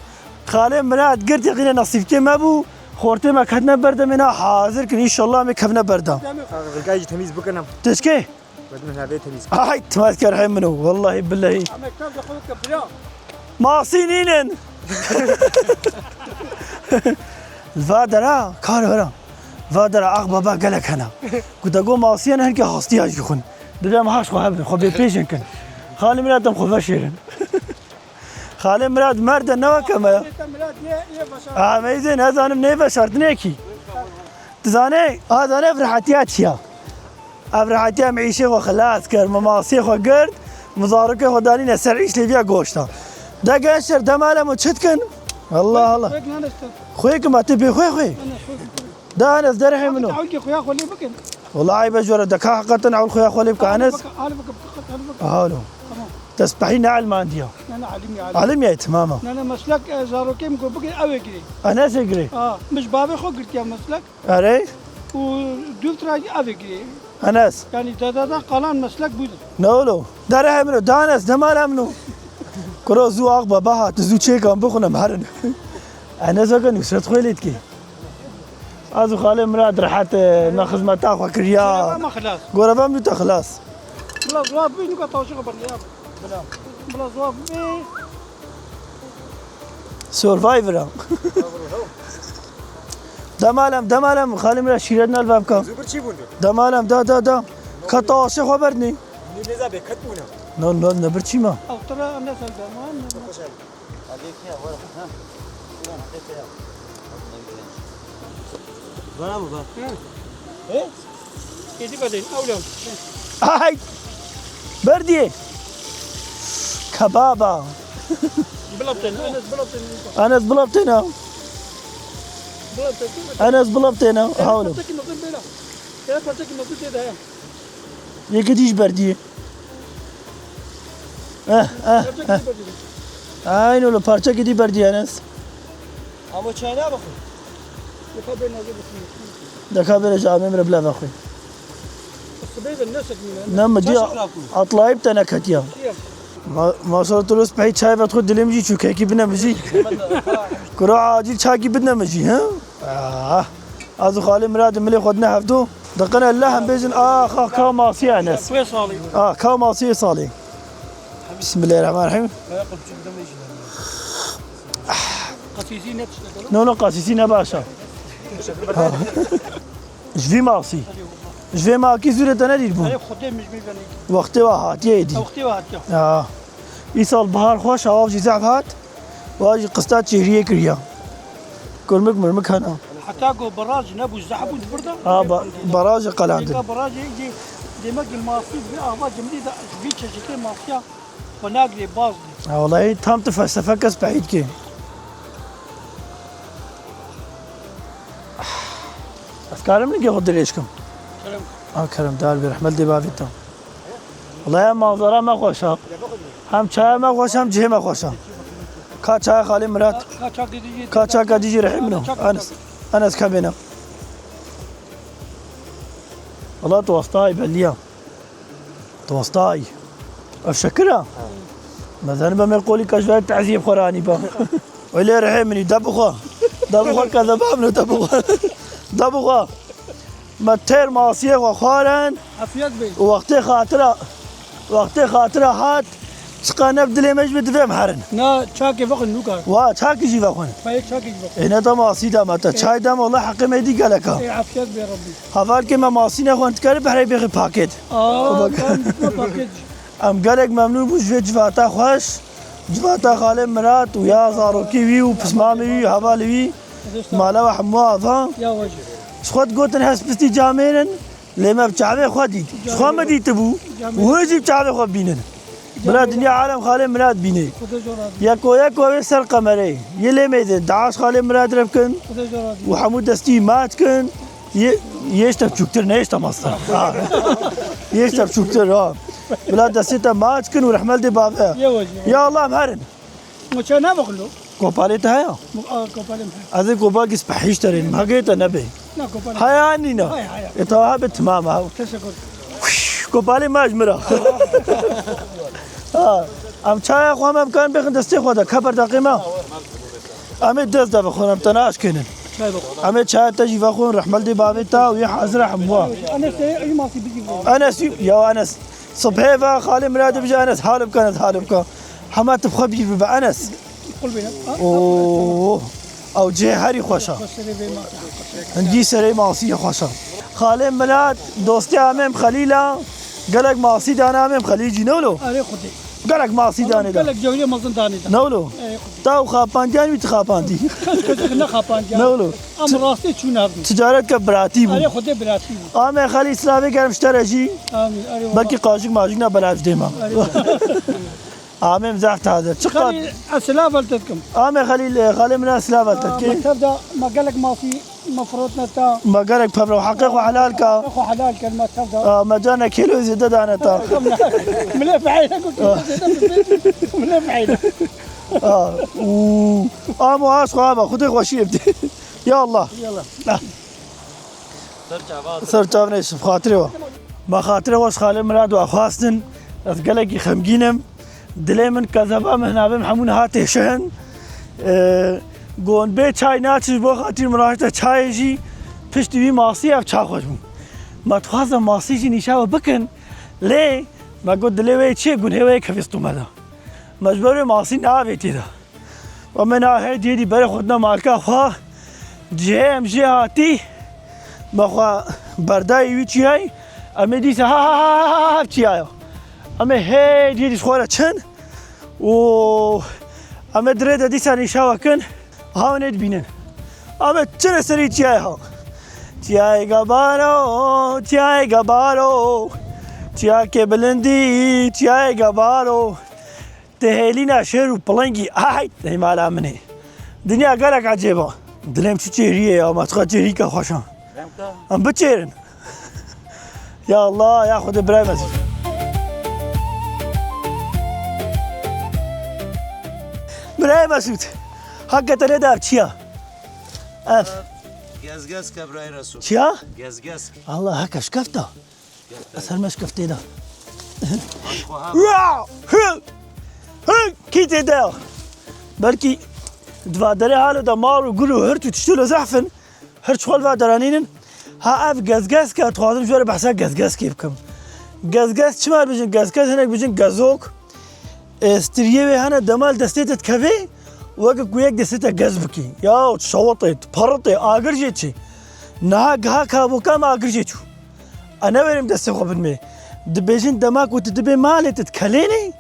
Xalê Mirad girt yexîne nesîbkê me bû. Xortê me ketine berdemê na hazir kin. Înşallah em ê kevine berda. Xirgayê jî temîz bikin em. Tişkê? Bedin navê temîz. Ay, timat kerhê min o. Wallahî billehî. Ama kevde xwe ke bira. Masî nînin. Va dera, kar vera. Va dera, ax baba gelek hena. Ku te got masiyan hin ke hastiya jî xwin. Dibê em haş xwe hebin, xwe bê pêşin kin. Xalê Mirad em xwe veşêrin. Xalê Mirad merde ne weke me ya. Mirad ye, ye başar. Ameyzê ne zanim ne veşartinekî. Dizane, a zane ev rehetiya çiya. Ev rehetiya me îşê xwe xilas kir, me masiyê xwe girt, me zarokê xwe danîne ser îş lêviya goşta. De gençler, demalem û çi dikin? Allah Allah. Xwê ki ma tu bê xwê xwê. Da Enes derhê min o. Ewlkê xuya xwe lê bikin. Wala eybe jore de ka heqetin ewl xuya xwe lê bike Enes. Hale bike, hale bike, hale bike. Halo. Tamam. Destpehî ne elmandiya. Ne, ne, alim ya, alim. Alim ya, tamam. Ne, ne, meslek, e, zarokê min ku bike ew ê girê. Enes ê girê. Ha, min ji bavê xwe girtiya meslek. Erê? Û dûv tira ev ê girê. Enes. Yani dededen kalan meslek budur. Ne oğlum? Dere hemino, danes, ne mal hemino? Kuro zu ak baba hat, zu çekan bixunem herin. Enes oka Nusret xwe lêt ki. Az û Xalê Mirad rehet, e, me xizmeta xwe kiriya. Goreva me xilas. Goreva me te xilas. Bila zuwa bi, nuka tawşi xwe berliya. Bila. Bila zuwa bi. Survivor am. Demalem, demalem, Xalê Mirad şîret nal vem kam. Zubir çî bûn? Demalem, da, da, da. Ka tawşi xwe berdnî. Nî lêza bê ket bûne. No, no, ne bir çî ma. Ew tira ne ser deman. Vana mı var? Hı. He? Kedi bedel, awlam. Ay! Berdiyê. Kebaba. Bilaptên, Enes bilaptên. Enes bilaptên ha. Bilaptên. Enes bilaptên ha. Hawlo. Peki nasıl böyle? Ya peki nasıl dedi ha? Yekê dî jî berdiyê. Eh, eh, eh. Aynen öyle, parçekî dî berdiyê Enes. Ama çayına bakın. Deka bêre ji amê min re bila vexwî. Sibê de ne sekmîne. Ne mi dî atlayîb te neketiya. Ma-, maşallah tu roz pey çay vet xwe dilê min jî çû kekî bine min jî. Kuro acîl çakî bidine min jî, he? Ah. Ez û Xalê Miradê milê xwe dine hevdo. Diqine leh em bêjin, ax, ax, ka masî Enes. Wê salî. Ah, ka masî salî. Bismillahirrahmanirrahim. Qasîsî ne tiştek oğlum? No, no, qasîsî ne baş e. Ha. Ji vî masî. Ji vê makî zûrê te nedît bû. Erê, xwedê min ji vî venê. Wextê wa hatiye êdî. Wextê wa hatiye. Ya. Îsal bihar xweş, hewa jî zehf hat. Wa jî qista çêhriyê kiriya. Kurmik mirmik hene. Heta ku baraj nebû, zehf bû di vir de. Ha, ba-, barajê qelandin. Êka barajê jî demek ki masî bi ava cimdî de ji vî çeşitê masiya xwe nagirê, baz dê. Ha, welayi tam tu felsefe kes behîd kê. Ez karim nigê xwe dirêj kim? Kerem. Ha, kerem, dar bir rehmet dê bavê te. Wala hem manzara me xweş e. Hem çaya me xweş, hem cihê me xweş e. Ka çaya Xalê Mirat. Ka çaka dî jî. Ka çaka dî jî rehî min o. Enes. Enes ka bêne. Wala tu westayî belliya. Tu westayî. Ev şekir e. Mezen be me qolî ka ji ver tezî xwe ranî ba. Wele rehê min î, de bixwe. De bixwe kezeba min o, de bixwe. De bixwe. Me têr masiyê xwe xwarin. Afiyet be. Û wextê xatira, wextê xatira hat, çiqa ne bi dilê me jî bi divê em herin. Na çakê vexwin nûka. Wa, çakî jî vexwin. Ma yek çakê jî vexwin. Ê, ne te masî da me te. Ê. Çay da me, wela heqê me dî gelek a. Ê, afiyet be Rabbî. Hevalkê me masî nexwin, dikare behrey bêxî pakêt. Aa, bak. Tam dikme pakêt. Em gelek memnûn bûn ji vê civata xweş. Civata Xalê Mirat û ya zarokî wî û pismamê wî û hevalê wî. Mala we hemû ava. Ya wecî. Ji xwe digotin hespistî camêr in, lê me bi çavê xwe dît. Ji xwe me dîtibû. Camêr. Wê jî bi çavê xwe bînin. Bila dinya alem Xalê Mirat bîne. Xwedê zor razî. Yeko yeko wê ser qemerê. Yê lê mêdin. Daaş Xalê Mirat re bikin. Xwedê zor razî. Û hemû destî maç kin. Yê, yê işte biçûktir, ne işte meztir. Ha. Yê işte biçûktir, ha. Bila destê te maç kin û rehmel dê bavê. Yê wecî. Ya Allah, em herin. Moça ne baklo? Kopalê te heye? Mo-, a, kopalê min heye. Ez ê kopalkî spehîş te rênim. Hegê te nebe. Na, kopalê. Haya nîna. Haya, haya. E, tawa habe, timam ha. Teşekkür. Kopalê me ji min re. Ha. Em çaya xwe me bikarin bêxin destê xwe de. Ka berdaqê me. Em ê dest de bixwin, em te naşkênin. Çay bixwe. Em ê çaya te jî vexwin, rehmel dê bavê te û yê hazir e hemû. Enes de, ey masî bigî. Enes, ya Enes. Sibhê ve Xalê Miradê bije Enes, hal bike, Enes, hal bike. Hema tu bi xwe bîr bibe Enes. Qul bîne. Oo. Ew cihê herî xweş e. Hindî serê masiyê xweş e. Xalê Mirad, dostiya em ê Xelîl e. Gelek masî dane em ê Xelîl jî, ne wilo? Erê Xwedê. Gelek masî dane da. Gelek cewrê mezin dane da. Ne wilo? Erê Xwedê. Te ew xapandiyan wî tu xapandî. Kes, kes ne xapandiyan. Ne wilo? Em rastê çûne hev. Ticaret ke biratî bû. Erê Xwedê biratî bû. Ame Xelîl, silavê germ ji te re jî. Amîn. Erê wala. Belkî qajik majik ne belav dê me. Erê wala. Amê em zehf taze. Çiqas. Xelîl, ez silav li te dikim. Ame Xelîl, e, Xalê min e, silav li te dikê. Me tev da, me gelek masî, me firotne te. Me gelek pevre, heqê xwe helal ka. Heqê xwe helal ke, me tev da. A, me carna kêlo zêde dane te. Milê fehîne ku kêlo zêde bibê. Milê fehîne. A, û, amo aş xwe aba, Xwedê xweşiyê bidê. Ya Allah. Ya Allah. Ah. Ser çavan. Ser çavan, eşif, xatirê we. Me xatirê we ji Xalê Mirad we xwestin. Ez gelekî xemgîn im. Dilê min, kezeba min, hinavê min hemû niha têşihin. Ee, gon bê çay naçin, ji bo xatir min rahişte çayê jî. Piştî wî masî ev ça xweş bû. Me dixwaze masî jî nîşa we bikin. Lê me got dilê wê çi ye, gunhê wê kevê stûme de. Me ji ber wê masî navê tê de. Û me na her cihê dî berê xwe dine malka xwe. Cihê em jê hatî. Me xwe berdayî wî çiyayî. Em ê dîsa ha ha ha ha ha çiyaya. Em ê her cihê dî ji xwe re çin. Û em ê di rê de dîsa nîşa we kin. Ha, hûn ê dibînin. Em ê çin serî çiyayê ha. Çiyayê Gabaro, çiyayê Gabaro. Çiyakê bilindî, çiyayê Gabaro. Tê hêlîna şêr û pilingî, ay, ey mala min ê. Dinya gelek ecêb e. Dilê min çi çêrî ye ya, ma çiqa çêrîka xweş e. Em biçêrin. Ya Allah, ya Xwedê birayê Mesûd. Birayê Mesûd. Heke te lê de ev çi ya? Ev. Gezgezk e birayê Resûl. Çi ya? Gezgezk. Allah, heke şikeft e. Ez her me şikeftê de. Kî tê de ya? Belkî di va derê halo de mar û gul û hirt û tiştê lo zehf in. Hirç xwe li va deranînin. Ha ev gezgezk e, dixwazim ji we re behsa gezgezkê bikim. Gezgezk çima dibêjin gezgezk? Hinek dibêjin gezok. E, striyê wê hene dema li destê te dikeve, weke ku yek destê te gez bikî. Ya şewitê, diperitê, agir jê çê. Niha giha kaboka me agir jê çû. Ez newêrim destê xwe bidimê. Dibêjin dema ku tu dibê malê tu dikelênê,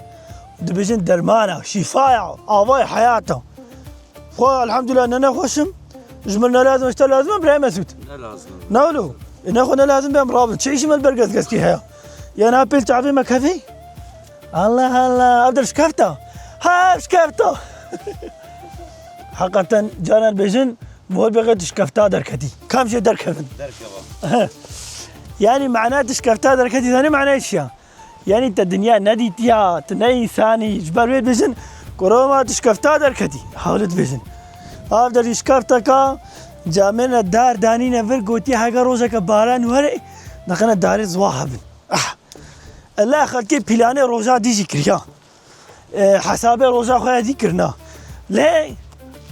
dibêjin derman e, şîfa ye, avayê heyat e. Xwe elhamdulillah ne nexweş im. Ji min ne lazim e, ji te lazim e birayê Mesûd? Ne lazim. Ne wilo? E, ne xwe ne lazim be em rabin. Çi îşî me li ber gezgezkê heye? Ya niha pêl çavê me kevê? Allah Allah, ev der şikeft e. Ha, ev şikeft e. Heqeten caran dibêjin, Mor bêxe tu şikefta derketî. Kam jê derkevin? Derkeva. Yanî mana tu şikefta derketî, zanî manayê çi ya? Yanî te dinya nedîtiya, tu ne însanî, ji ber wê dibêjin, kurê ma tu ji kefta derketî. Hewlê dibêjin. Av derî ji kefteka, camêrine dar danîne vir, gotiye heke rojeke baran were, nexine darê ziwa hebin. Ah! Ella xelkê pîlanê roja dî jî kiriya. E, hesabê roja xwe ya dî kirina. Lê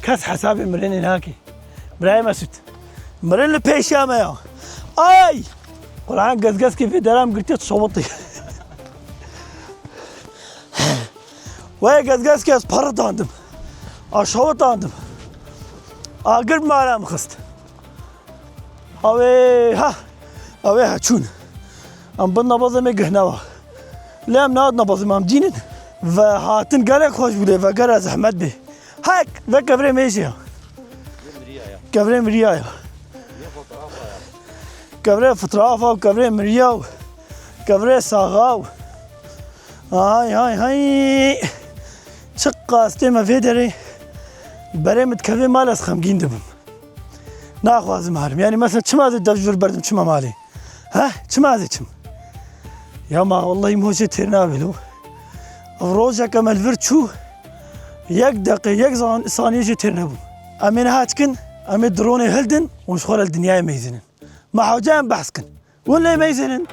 kes hesabê mirinê nake. Birayê Mesûd. Mirin li pêşiya me ya. Ay! Quran gezgezkê vê deram girtiye şowitî. Wê gezgezkê ez peritandim. A şowitandim. Agir mala min xist. Ew ê, ha, ew ê heçûn. Em bin nebezê me gihnewa. Lê em nehat nebezê me, em dînin. Ve hatin gelek xweş bû lê, ve gelek zehmet bê. Hek, ve kevrê mêjê ya. Kevrê miriya ya. Kevrê fitrafa û kevrê miriya û kevrê saxa û. Hay, hay, hay. Çiqas tê me vê derê. Berê min dikeve mal ez xemgîn dibim. Naxwazim herim. Yanî mesela çima ez ê dev ji vir berdim çima malê? Heh, çima ez ê çim? Ya ma wellahî min hoşê têr nabe lo. Ev rojeke me li vir çû, yek deqe, yek zan-, saniye jê têr nebû. Em ê niha çikin, em ê dronê hildin û ji xwe re li dinyayê meyzênin. Me hewce em behs kin. Hûn lê meyzênin.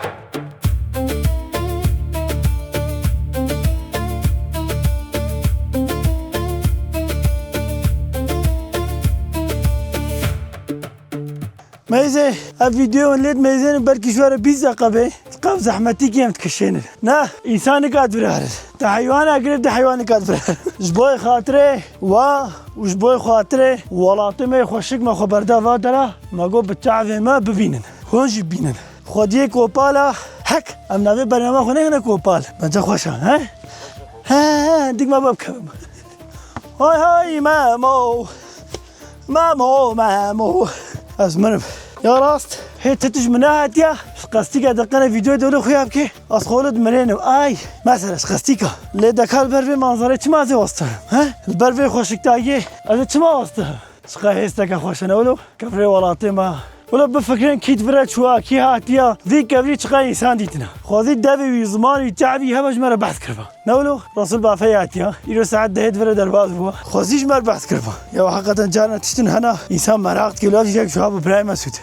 Meyzê, ev vîdeo hûn lê dimeyzênin belkî ji we re bîst deqa be. Qev zehmetî kêm dikişênin. Ne, însan nikat vire herin. Te heywana girê, te heywan nikat vire herin. Ji bo xatirê wa û ji bo xatirê welatê me xweşik me xwe berda va dera, me got bi çavê me bibînin. Hûn jî bînin. Xwediyê Kopala hek. Em navê bernama xwe nehêne Kopal. Bence xweş e, he? He, he, he, hindik me bibkevim. Hay hay, Memo. Memo, Memo. Ez mirim. Ya rast, hê ti tij min nehatiya. Qestîka deqene vîdeoyê dewlê xuya bike. Ez xwe li dimirênim. Ay, mesela ji qestîka. Lê deka li ber vê manzarê çima ez ê westihim, he? Li ber vê xweşiktayiyê ez ê çima westihim? Çiqa hêsteke xweş e, ne wilo? Kevrê welatê me. Wilo bifikirin kî di vir re çûya, kî hatiya, vî kevrî çiqa însan dîtine. Xwezî devê wî, ziman wî, çavî hebe ji me re behs kiriba. Ne wilo? Resul Bafey hatiya. Îro saet dehê di vir re derbas bû. Xwezî ji me re behs kiriba. Ya heqeten carna tiştin hena, însan meraq dike, lav jî yek ji ha bi birayê Mesûd.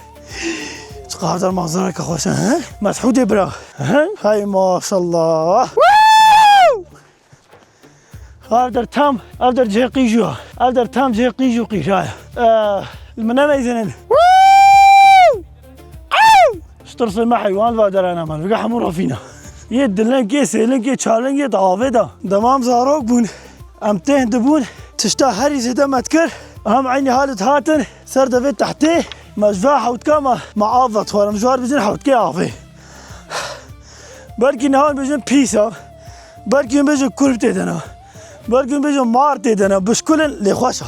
Çiqa hevdar manzareke xweş e, he? Mesûdê bira. He? Hay maşallah. Ev der tam, ev der cihê qîj û, ev der tam cihê qîj û qîja ye. Eh, li min nemeyzênin. Ji tirsê me heywan va derana man, vige hemû rafîna. Yê dilingê, sêlingê, çalingê di avê de. Dema em zarok bûn, em têh dibûn, tişta herî zêde me dikir, em eynî halit hatin, ser devê tehtê, me ji va hewtka me, me av ve dixwarin, ji war bijin hewtkê avê. Belkî niha hûn bêjin pîs e. Belkî hûn bêjin kurb tê de ne. Belkî hûn bêjin mar tê de ne. Bişkulin lê xweş e.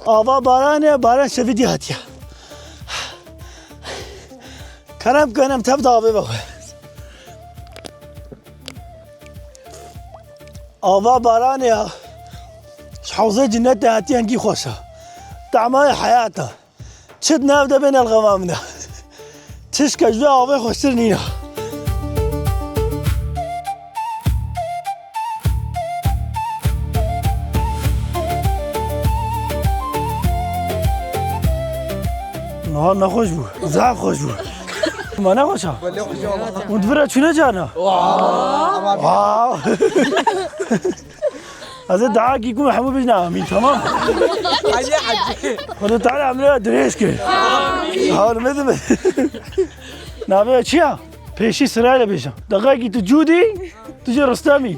Ava baranê, baran şevî dî hatiye. Kerem kin em tev de avê vexwe. Ava baranê ya. Ji hewzê cinnetê hatiye hingî xweş e. Tahmayê heyat e. Çi di nav de bên elxema min e. Tişka ji vê avê xweştir nîne. Niha nexweş bû. Zaf xweş bû. Ma nexweş e? Hûn di vir re çûne carna? Wow. Ez ê duakî ku me hemû bijne amîn, tamam? Hecî, hecî. Xwedê Teala emrê we dirêj ke. Amîn. Hawr me dibe. Navê we çi ya? Pêşî sirayla bêje. Deqekî tu Cûdî, tu jî Rustemî.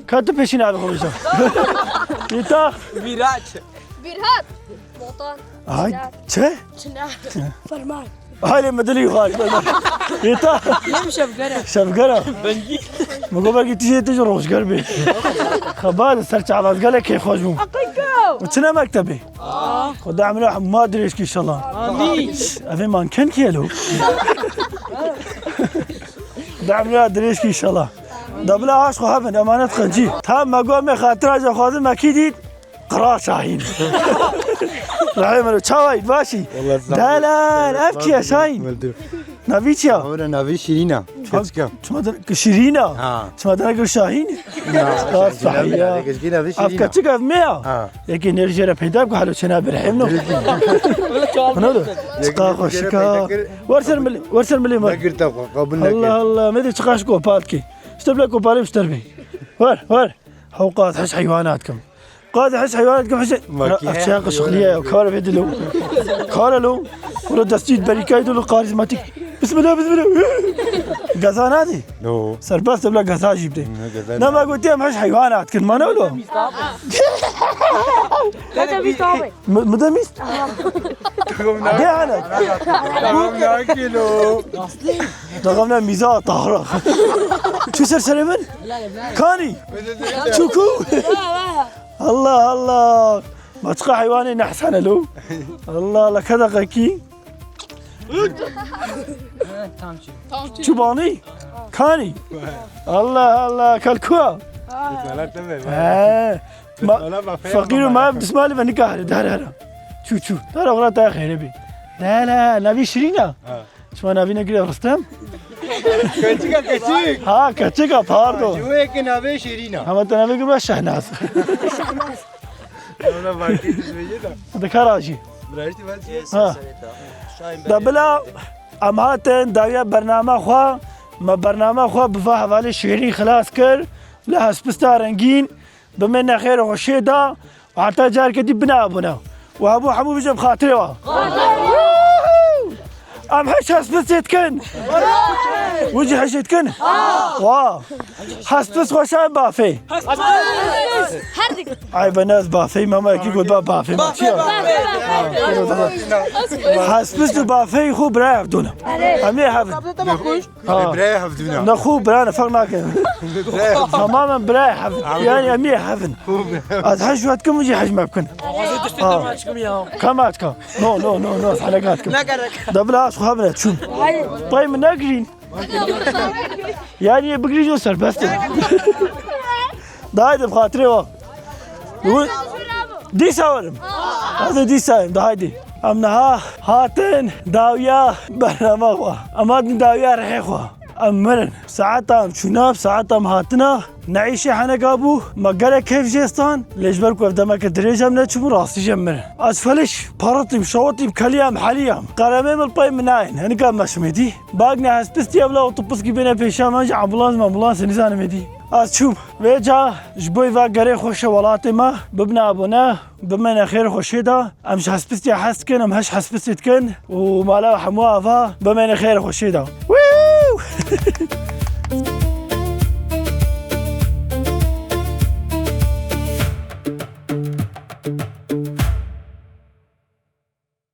Ka tu pêşî navê xwe bêje. Îta. Vîraç. Bîrhat. Botan. Ay, Çinar. Çi? Çinar. Ferman. Halê me dilî xwaş be. Êta. Yem şevgere. Şevgera. Bengî. Min got belkî tu jê tu jî rojger bê. Xebat ser çavaz gelek kêfxweş bû. Aqiqo. Û çi ne mektebê? Aa. Xweda emrê hema dirêj kî inşallah. Amîn. Evê manken kî ye lo? Xweda emrê dirêj kî inşallah. Da bila aşk xwe hebin, emanet xencî. Tam me got me xatira jê xwazin me kî dît. Qral Şahîn. Rahê min, çawa yî, baş î? Walla zam-, Delal, ev kî ye Şahîn? Navî çi ya? Ora navî Şîrîn e. Keçika. Çima te şirîn a? Ha. Çima te nekir şahîn? Na, Şahîn a, keçikî navê şirîn a. Ev keçik ev me ya. Ha. Yekê nêr jê re peyda bike, halo çêna berhemno. Hano do. Çiqa xweşik a. Wer ser milê, wer ser milê me. Nekir te xwe, qebûl nekir. Allah Allah, me dê çiqa ji kopal dikê. Ji te bila kopalê bi ji te re bê. Wer, wer. Hewqat hiş heywanat kim. Qad hiş heywanat kim hiş. Ma ki Ev çiya he? Qişixliye ya, kar ve dilo. Kar lo. Wala destî berîkay dilo karizmatik. Bismillah, bismillah. Gaza nadî. No. Serbest bila gaza jî bidê. Ne, gaza Ne ma nadî. Gotî em hiş heywanat kin, ma ne lo? Hadi bir tane. Mi, mi demîst? Dê hele. Tamam, nakilo. Daxamna mîza tahra. Çu ser serê min? Kanî. Çu ku? Allah Allah. Başka heywanê nehsene lo. Allah Allah, keda qekî. Tam çi. Çubanî. Kanî. Allah Allah, kalkua. He. Ma, Wala bafê feqîr û ama ma ev dismalî ve nikahre, dare here. Çû, çû. Dare xura te xêrê bî. La, la, navî Şirîn a. Ha. Şima navî nekiriye Ristem? Keçika, keçik. Ha, keçika, pardon. Ji wê yekê navê Şirîn a. Hema te navê kiriye Şehnaz. Ona vakî dibêje de. Dikara jî. Biraştî vakî. Ha. Da bila em hatin dawiya bernama xwe, me bernama xwe bi va hevalê şêrîn xilas kir, li hespista rengîn, bimêne xêr û xweşiyê de, û heta careke dî bine abone. Û hebû hemû bijin bi xatirê we. Em hiş hespistê dikin. Wî jî hişê dikin? Wa. Hespist xweş e bafê. Ay ben ez bafê, mama yekî got ba bafê. Ma çi ya? Hespist û bafê xwe birayê hev dona. Em ê hev in. Ha. Birayê hev dibîne. Ne xwe birayê ne ferq nake. Birayê hev. Tamamen birayê hev. Yani em ê hev in. Xwe birayê hev. Ez hej wet kim jî hej me bikin. Kama çikim ya. Kama çikim. No, no, no, no, ez helekat kim. Ne gerek. Da bila ez xwe hebine çûm. Pey min negirîn. Yani bigirîn o serbest in. Dayê de bi xatirê wa. Dîsa werim. Ez ê dîsa em, de haydi. Em niha hatin dawiya bernama xwe. Em hatin dawiya rihê xwe. Em mirin. Saeta em çûna, saeta em hatina. Neîşê heneka bû, me gelek keyf jê stan. Lê ji ber ku ev demeke dirêj em neçûbû, rastî jê em mirin. Ez feliş, paritîm, şawitîm, keliyam, heliyam. Qeremê min pey min nayên. Hinika meşimê dî. Bagna hespistî evla otopiskî bêne pêşa me ji ambulans, ambulans nizanimê dî. Ez çûm. Vêca ji bo va gerê xweşe welatê me, bibne abone, bimêne xêr xweşê de. Em ji hespistê hez dikin, em heş hespistê dikin û mala hemû ava bimêne xêr xweşê de. Wîw!